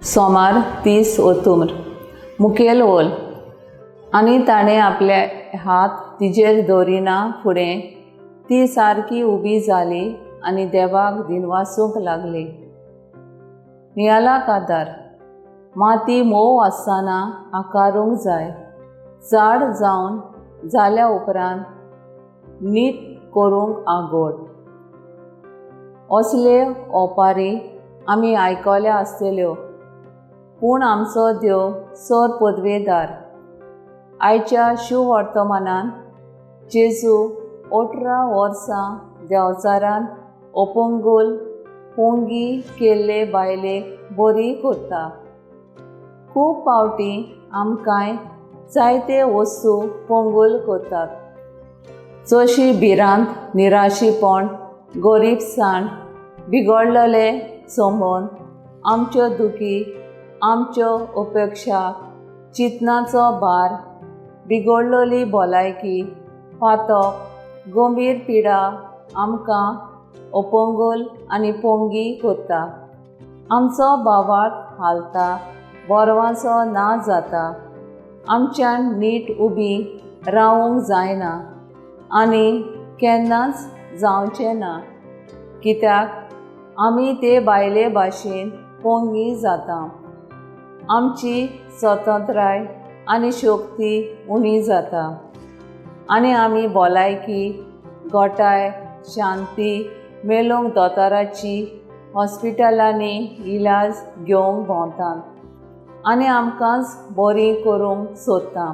सोमार 30 ओतूम्र. मुखेल ओल. आनी ताणें आपले हात तिजेर दवरिना फुडें ती सारकी उबी जाली आनी देवाक दिनवासूंक लागली. नियाला कादार. माती मोव आसतना आकारूंक जाय. झाड जावन जाल्या उपरांत नीट करूंक आगोड. असले ओपारी आमी आयकल्या आसतल्यो, पूण आमचो देव सर पदवेदार. आयच्या शिववर्तमानान जेजू 18 वर्सां देंवचारान अपंगूल पोंगी केल्ले बायलेक बरी करता. खूब फावटी आमकांय जायते वस्तू पोंगूल करतात, जशी भिरांत, निराशीपण, गरीबसाण, बिगडलेले संबंद, आमच्यो दुखी, आमच्यो अपेक्षा, चिंतनाचो भार, बिगडलेली भलायकी, पातक, गंभीर पिडा आमकां अपंगूल आनी पोंगी करता. आमचो भावार्थ हालता, बरवाचो ना जाता. आमच्यान नीट उबी रावूंक जायना आनी केन्नाच जावचें ना, कित्याक आमी ते बायले भाशेन पोंगी जाता. आमची स्वतंत्राय आनी शक्ती उणी जाता आनी आमी भलायकी, गोटाय, शांती मेळोवंक दोतोराची हॉस्पिटलांनी इलाज घेवंक भोंवतात आनी आमकांच बरी करूंक सोदता.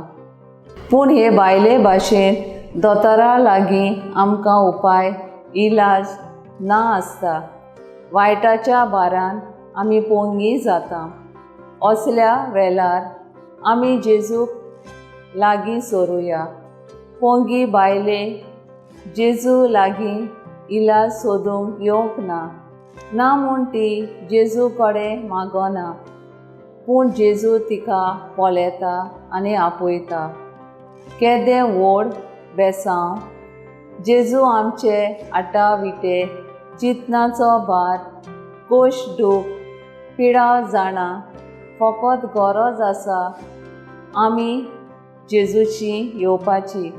पूण हे बायले भाशेन दोतोरा लागीं आमकां उपाय, इलाज ना आसता. वायटाच्या भारान आमी पोंगी जाता. असल्या वेळार आमी जेजूक लागीं सोरुया. पोंगी बायले जेजू लागीं इलाज सोदूंक येवंक ना, ना म्हूण ती जेजू कडेन मागना, पूण जेजू तिका पळयता आनी आपयता. केदें व्हड बेसांव! जेजू आमचे आटाविटे, चिंतनाचो भार, कोश दूख, पिडा जाणा. फकत गरज आसा आमी जेजूची येवपाची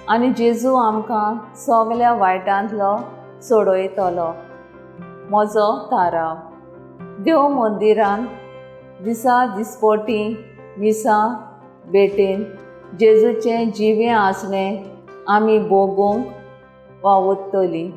आनी जेजू आमकां सगल्या वायटांतलो सोडयतलो. म्हजो थाराव. देव मंदिरान दिसा दिसपटी मिसां भेटेन जेजूचें जिवें आसणें आमी भोगूंक वावुरतलीं.